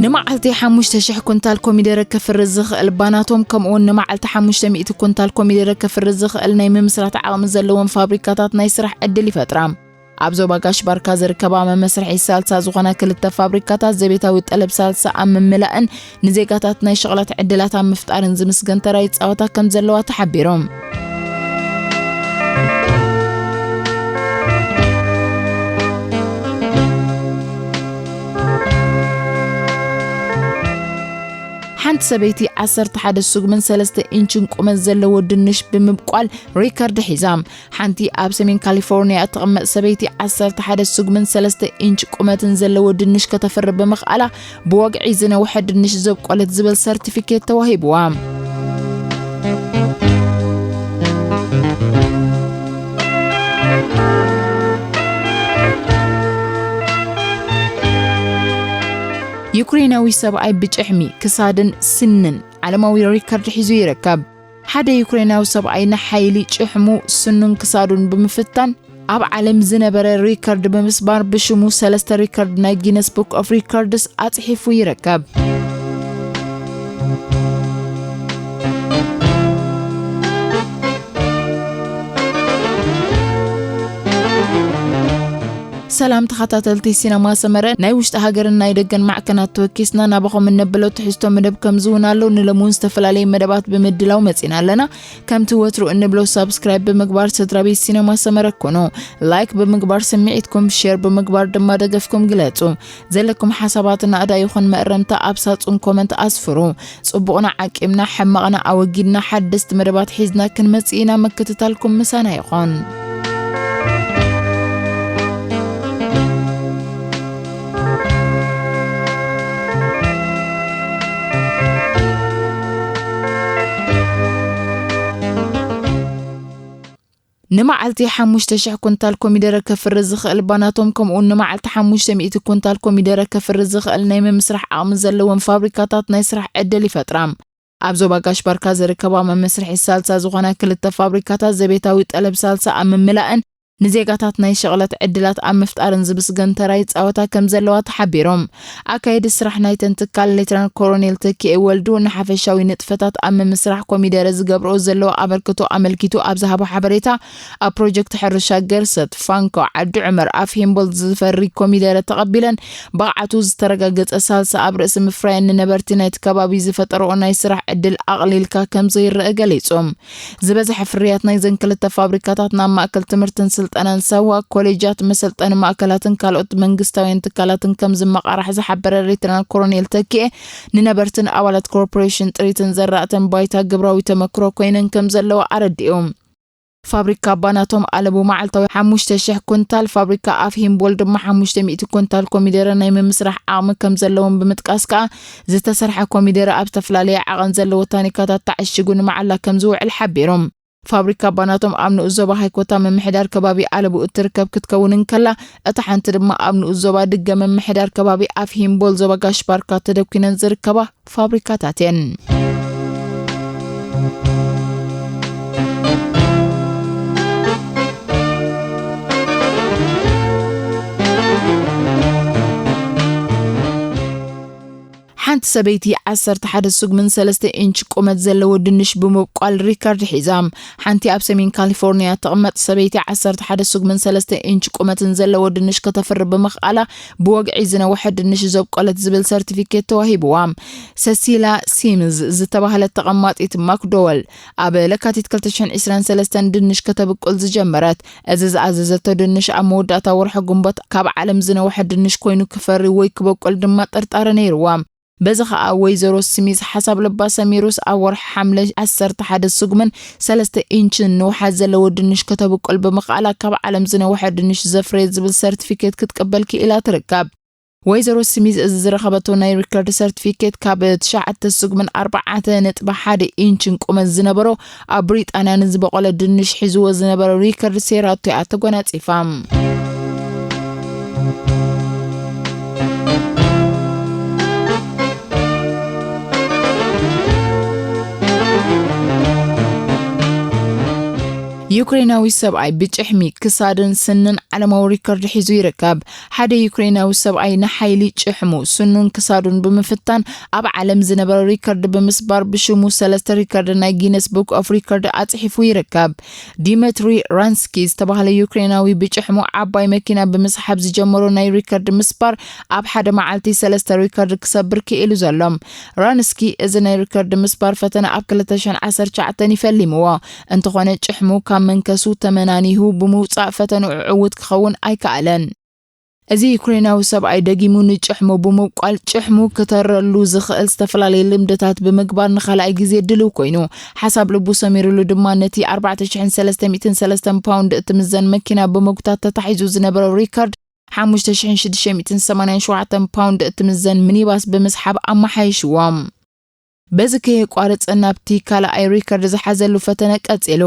ንመዓልቲ ሓሙሽተ ሽሕ ኩንታል ኮሚደረ ከፍሪ ዝኽእል ባናቶም፣ ከምኡውን ንመዓልቲ ሓሙሽተ ሚእቲ ኩንታል ኮሚደረ ከፍሪ ዝኽእል ናይ ምምስራት ዓቕሚ ዘለዎም ፋብሪካታት ናይ ስራሕ ዕድል ይፈጥራ። ኣብ ዞባ ጋሽ ባርካ ዝርከባ መመስርሒ ሳልሳ ዝኾና ክልተ ፋብሪካታት ዘቤታዊ ጠለብ ሳልሳ ኣብ ምምላእን ንዜጋታት ናይ ሸቕላት ዕድላት ኣብ ምፍጣርን ዝምስገን ተራ ይጻወታ ከም ዘለዋ ተሓቢሮም። ሓንቲ ሰበይቲ ዓሰርተ ሓደ ስጉምን ሰለስተ ኢንችን ቁመት ዘለዎ ድንሽ ብምብቋል ሪከርድ ሒዛ። ሓንቲ ኣብ ሰሜን ካሊፎርኒያ እትቕመጥ ሰበይቲ ዓሰርተ ሓደ ስጉምን ሰለስተ ኢንች ቁመትን ዘለዎ ድንሽ ከተፍሪ ብምኽኣላ፣ ብወግዒ ዝነውሐ ድንሽ ዘብቆለት ዝብል ሰርቲፊኬት ተዋሂብዋ። ዩክሬናዊ ሰብኣይ ብጭሕሚ ክሳድን ስንን ዓለማዊ ሪከርድ ሒዙ ይርከብ። ሓደ ዩክሬናዊ ሰብኣይ ንሓይሊ ጭሕሙ፣ ስኑን ክሳዱን ብምፍታን፣ ኣብ ዓለም ዝነበረ ሪከርድ ብምስባር፣ ብሽሙ ሰለስተ ሪከርድ ናይ ጊነስ ቡክ ኦፍ ሪከርድስ ኣጽሒፉ ይርከብ። ሰላም ተኸታተልቲ ሲነማ ሰመረ፣ ናይ ውሽጢ ሃገርን ናይ ደገን ማዕከናት ተወኪስና ናባኹም እነብሎ ትሕዝቶ መደብ ከምዚ እውን ኣሎ። ንሎሚ እውን ዝተፈላለየ መደባት ብምድላው መጺና ኣለና። ከምቲ ወትሩ እንብሎ ሳብስክራይብ ብምግባር ስድራ ቤት ሲነማ ሰመረ ኩኑ። ላይክ ብምግባር ስምዒትኩም፣ ሼር ብምግባር ድማ ደገፍኩም ግለጹ። ዘለኩም ሓሳባት ናእዳ ይኹን መእረምታ ኣብ ሳጹን ኮመንት ኣስፍሩ። ጽቡቕና ዓቂብና፣ ሕማቕና ኣወጊድና፣ ሓደስቲ መደባት ሒዝና ክንመጽእ ኢና። ምክትታልኩም ምሳና ይኹን። ንመዓልቲ ሓሙሽተ ሽሕ ኩንታል ኮሚደረ ከፍሪ ዝኽእል ባናቶም፣ ከምኡውን ንመዓልቲ ሓሙሽተ ሚእቲ ኩንታል ኮሚደረ ከፍሪ ዝኽእል ናይ ምምስራሕ ዓቕሚ ዘለዎም ፋብሪካታት ናይ ስራሕ ዕድል ይፈጥራ። ኣብ ዞባ ጋሽ ባርካ ዝርከባ መመስርሒ ሳልሳ ዝኾና ክልተ ፋብሪካታት ዘቤታዊ ጠለብ ሳልሳ ኣብ ምምላእን ንዜጋታት ናይ ሸቕለት ዕድላት ኣብ ምፍጣርን ዝምስገን ተራ ይጻወታ ከም ዘለዋ ተሓቢሮም። ኣካየዲ ስራሕ ናይተን ትካል ሌተናል ኮሎኔል ተኪኤ ወልዱ ንሓፈሻዊ ንጥፈታት ኣብ ምምስራሕ ኮሚደረ ዝገብርኦ ዘለዋ ኣበርክቶ ኣመልኪቱ ኣብ ዝሃቦ ሓበሬታ፣ ኣብ ፕሮጀክት ሕርሻ ገርሰት ፋንኮ ዓዲ ዑመር ኣፍ ሂምቦል ዝፈሪ ኮሚደረ ተቐቢለን ብቕዓቱ ዝተረጋገጸ ሳልሳ ኣብ ርእሲ ምፍራየን ንነበርቲ ናይቲ ከባቢ ዝፈጠረኦ ናይ ስራሕ ዕድል ኣቕሊልካ ከም ዘይረአ ገሊጹ። ዝበዝሐ ፍርያት ናይዘን ክልተ ፋብሪካታት ናብ ማእከል ትምህርትን ስልጠናን ሳዋ፣ ኮሌጃት፣ መሰልጠኒ ማእከላትን ካልኦት መንግስታውያን ትካላትን ከም ዝመቓራሕ ዝሓበረ ሌተናል ኮሎኔል ተኪኤ፣ ንነበርትን ኣባላት ኮርፖሬሽን ጥሪትን ዘራእተን ባይታ ግብራዊ ተመክሮ ኮይነን ከም ዘለዋ ኣረዲኡ። ፋብሪካ ባናቶም ኣለቡ መዓልታዊ ሓሙሽተ ሽሕ ኩንታል፣ ፋብሪካ ኣፍ ሂምቦል ድማ ሓሙሽተ ሚእቲ ኩንታል ኮሚደረ ናይ ምምስራሕ ዓቕሚ ከም ዘለዎም ብምጥቃስ ከኣ፣ ዝተሰርሐ ኮሚደረ ኣብ ዝተፈላለየ ዓቐን ዘለዎ ታኒካታት ተዓሺጉ ንመዓላ ከም ዝውዕል ሓቢሮም። ፋብሪካ ባናቶም ኣብ ንኡስ ዞባ ሃይኮታ ምምሕዳር ከባቢ ኣለቡ እትርከብ ክትከውን እንከላ፣ እታ ሓንቲ ድማ ኣብ ንኡስ ዞባ ድገ ምምሕዳር ከባቢ ኣፍ ሂምቦል ዞባ ጋሽ ባርካ ተደኲነን ዝርከባ ፋብሪካታት እየን። ሓንቲ ሰበይቲ ዓሰርተ ሓደ ስጉምን ሰለስተ ኢንች ቁመት ዘለዎ ድንሽ ብምብቋል ሪካርድ ሒዛ። ሓንቲ ኣብ ሰሜን ካሊፎርኒያ ትቕመጥ ሰበይቲ ዓሰርተ ሓደ ስጉምን ሰለስተ ኢንች ቁመትን ዘለዎ ድንሽ ከተፍሪ ብምኽኣላ፣ ብወግዒ ዝነውሐ ድንሽ ዘብቆለት ዝብል ሰርቲፊኬት ተዋሂብዋ። ሰሲላ ሲምዝ ዝተባህለት ተቐማጢት ማክዶወል፣ ኣብ ለካቲት ክልተ ሽሕን ዕስራን ሰለስተን ድንሽ ከተብቁል ዝጀመረት። እዚ ዝኣዘዘቶ ድንሽ ኣብ መወዳእታ ወርሒ ጉንበት ካብ ዓለም ዝነውሐ ድንሽ ኮይኑ ክፈሪ ወይ ክበቁል ድማ ጥርጣረ ነይርዋ። በዚ ኸኣ ወይዘሮ ስሚዝ ሓሳብ ልባ ሰሚሩስ ኣብ ወርሒ ሓምለ ዓሰርተ ሓደ ስጉምን ሰለስተ ኢንችን ንውሓት ዘለዎ ድንሽ ከተብቁል ብምኽኣላ ካብ ዓለም ዝነውሐ ድንሽ ዘፍረየ ዝብል ሰርቲፊኬት ክትቅበል ክኢላ ትርከብ። ወይዘሮ ስሚዝ እዚ ዝረኸበቶ ናይ ሪከርድ ሰርቲፊኬት ካብ ትሽዓተ ስጉምን ኣርባዕተ ነጥቢ ሓደ ኢንችን ቁመት ዝነበሮ ኣብ ብሪጣንያ ንዝበቆለ ድንሽ ሒዝዎ ዝነበረ ሪከርድ ሴራቶ እያ ተጎናጺፋ። ዩክሬናዊ ሰብኣይ ብጭሕሚ ክሳድን ስንን ዓለማዊ ሪከርድ ሒዙ ይርከብ። ሓደ ዩክሬናዊ ሰብኣይ ንሓይሊ ጭሕሙ፣ ስኑን ክሳዱን ብምፍታን ኣብ ዓለም ዝነበረ ሪከርድ ብምስባር ብሽሙ ሰለስተ ሪከርድ ናይ ጊነስ ቡክ ኦፍ ሪከርድ ኣጽሒፉ ይርከብ። ዲመትሪ ራንስኪ ዝተባህለ ዩክሬናዊ ብጭሕሙ ዓባይ መኪና ብምስሓብ ዝጀመሮ ናይ ሪከርድ ምስባር ኣብ ሓደ መዓልቲ ሰለስተ ሪከርድ ክሰብር ክኢሉ ዘሎ። ራንስኪ እዚ ናይ ሪከርድ ምስባር ፈተነ ኣብ ክልተ ሽሕን ዓሰርተ ትሽዓተን ይፈሊምዎ። እንተኾነ ጭሕሙ ካብ መንከሱ ተመናኒሁ ብምውጻእ ፈተንኡ ዕውት ክኸውን ኣይከኣለን። እዚ ዩክሬናዊ ሰብኣይ ደጊሙ ንጭሕሙ ብምብቋል ጭሕሙ ክተረሉ ዝኽእል ዝተፈላለየ ልምድታት ብምግባር ንኻልኣይ ግዜ ድልው ኮይኑ። ሓሳብ ልቡ ሰሚሩሉ ድማ ነቲ ኣርባዕተ ሽሕን ሰለስተ ሚእትን ሰለስተን ፓውንድ እትምዘን መኪና ብምጉታት ተታሒዙ ዝነበረ ሪከርድ ሓሙሽተ ሽሕን ሽዱሽተ ሚእትን ሰማንያን ሸውዓተን ፓውንድ እትምዘን ሚኒባስ ብምስሓብ ኣመሓይሽዎ። በዚ ከየቋረጸ ናብቲ ካልኣይ ሪከርድ ዝሓዘሉ ፈተነ ቀጺሉ።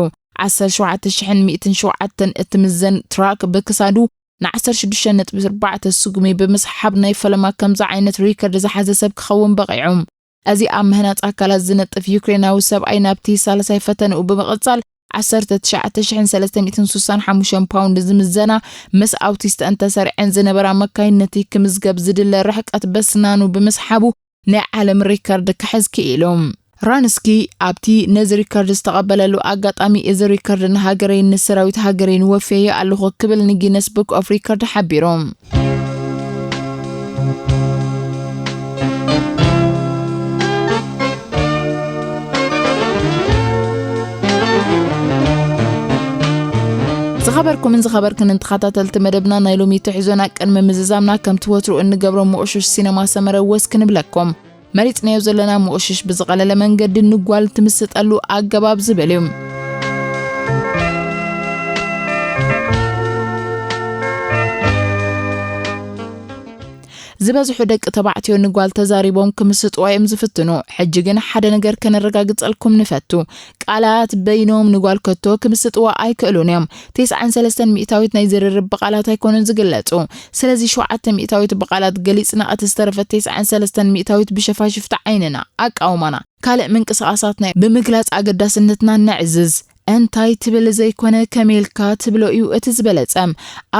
ዓሰርተ ሸውዓተ ሽሕን ሚእትን ሸውዓተን እትምዘን ትራክ ብክሳዱ ን ዓሰርተ ሽዱሽተ ነጥቢ ኣርባዕተ ስጉሚ ብምስሓብ ናይ ፈለማ ከምዚ ዓይነት ሪከርድ ዝሓዘ ሰብ ክኸውን በቒዑ። እዚ ኣብ ምህናጽ ኣካላት ዝነጥፍ ዩክሬናዊ ሰብኣይ ናብቲ ሳልሳይ ፈተንኡ ብምቕጻል ዓሰርተ ትሽዓተ ሽሕን ሰለስተ ሚእትን ስሳን ሓሙሽተን ፓውንድ ዝምዘና ምስ ኣውቲስተን ተሰሪዐን ዝነበራ መካይን ነቲ ክምዝገብ ዝድለ ርሕቀት በስናኑ ብምስሓቡ ናይ ዓለም ሪከርድ ክሕዝ ክኢሉ። ራንስኪ ኣብቲ ነዚ ሪከርድ ዝተቐበለሉ ኣጋጣሚ፣ "እዚ ሪከርድ ንሃገረይን ንሰራዊት ሃገረይን ወፍየዮ ኣለኹ" ክብል ንጊነስ ቡክ ኦፍ ሪከርድ ሓቢሩ። ዝኸበርኩምን ዝኸበርክንን ተኸታተልቲ መደብና፣ ናይ ሎሚ ትሕዞና ቅድሚ ምዝዛምና ከምቲ ወትሩ እንገብሮ ምቑሽሽ ሲነማ ሰመረ ወስ ክንብለኩም። መሪጽናዮ ዘለና ምቑሽሽ ብዝቐለለ መንገዲ ንጓል ትምስጠሉ ኣገባብ ዝብል እዩ። ዝበዝሑ ደቂ ተባዕትዮ ንጓል ተዛሪቦም ክምስጥዋ እዮም ዝፍትኑ። ሕጂ ግን ሓደ ነገር ከነረጋግጸልኩም ንፈቱ። ቃላት በይኖም ንጓል ከቶ ክምስጥዋ ኣይክእሉን እዮም። ተስዓን ሰለስተን ሚእታዊት ናይ ዝርርብ ብቃላት ኣይኮኑን ዝግለጹ። ስለዚ ሸውዓተ ሚእታዊት ብቃላት ገሊጽና፣ እቲ ዝተረፈ ተስዓን ሰለስተን ሚእታዊት ብሸፋሽፍቲ ዓይንና፣ ኣቃውማና፣ ካልእ ምንቅስቓሳትና ብምግላጽ ኣገዳስነትና ነዕዝዝ። እንታይ ትብል ዘይኮነ ከመይ ኢልካ ትብሎ እዩ እቲ ዝበለጸ።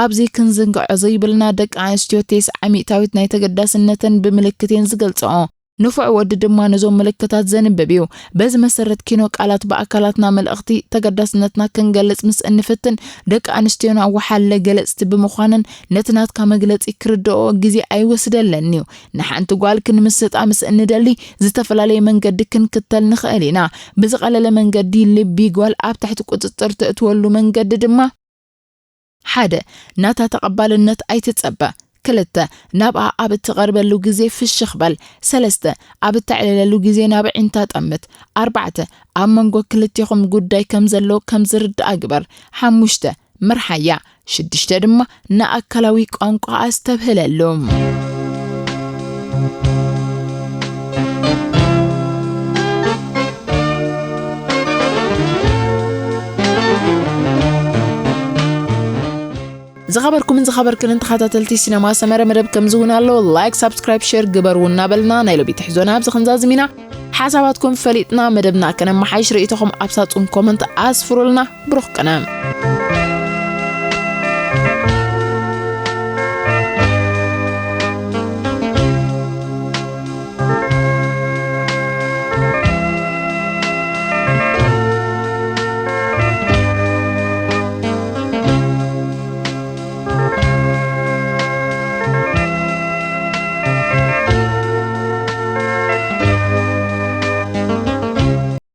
ኣብዚ ክንዝንግዖ ዘይብልና ደቂ ኣንስትዮ ተስዓ ሚእታዊት ናይ ተገዳስነተን ብምልክት እየን ዝገልጽኦ። ንፉዕ ወዲ ድማ ነዞም ምልክታት ዘንብብ እዩ። በዚ መሰረት ኪኖ ቃላት ብኣካላትና መልእኽቲ ተገዳስነትና ክንገልጽ ምስ እንፍትን ደቂ ኣንስትዮና ወሓለ ገለጽቲ ብምዃነን ነቲ ናትካ መግለጺ ክርድኦ ግዜ ኣይወስደለን'ዩ። ንሓንቲ ጓል ክንምስጣ ምስ እንደሊ ዝተፈላለየ መንገዲ ክንክተል ንኽእል ኢና። ብዝቐለለ መንገዲ ልቢ ጓል ኣብ ትሕቲ ቁጽጽር ተእትወሉ መንገዲ ድማ፣ ሓደ፣ ናታ ተቐባልነት ኣይትጸበ። ክልተ፣ ናብኣ ኣብ እትቐርበሉ ግዜ ፍሽኽ በል። ሰለስተ፣ ኣብ እተዕልለሉ ግዜ ናብ ኣዒንታ ጠምት። ኣርባዕተ፣ ኣብ መንጎ ክልቴኹም ጉዳይ ከም ዘሎ ከም ዝርድኣ ግበር። ሓሙሽተ፣ ምርሓያ። ሽዱሽተ ድማ ንኣካላዊ ቋንቋ ኣስተብህለሉ። ዝኸበርኩምን ዝኸበርክንን ተኸታተልቲ ሲነማ ሰመረ፣ መደብ ከም ዝውን ኣሎ፣ ላይክ፣ ሳብስክራይብ፣ ሼር ግበርዎ እናበልና ናይ ሎሚ ትሕዞና ኣብዚ ክንዛዝም ኢና። ሓሳባትኩም ፈሊጥና መደብና ከነመሓይሽ ርእይቶኹም ኣብ ሳጹን ኮመንት ኣስፍሩልና። ብሩኽ ቅነ።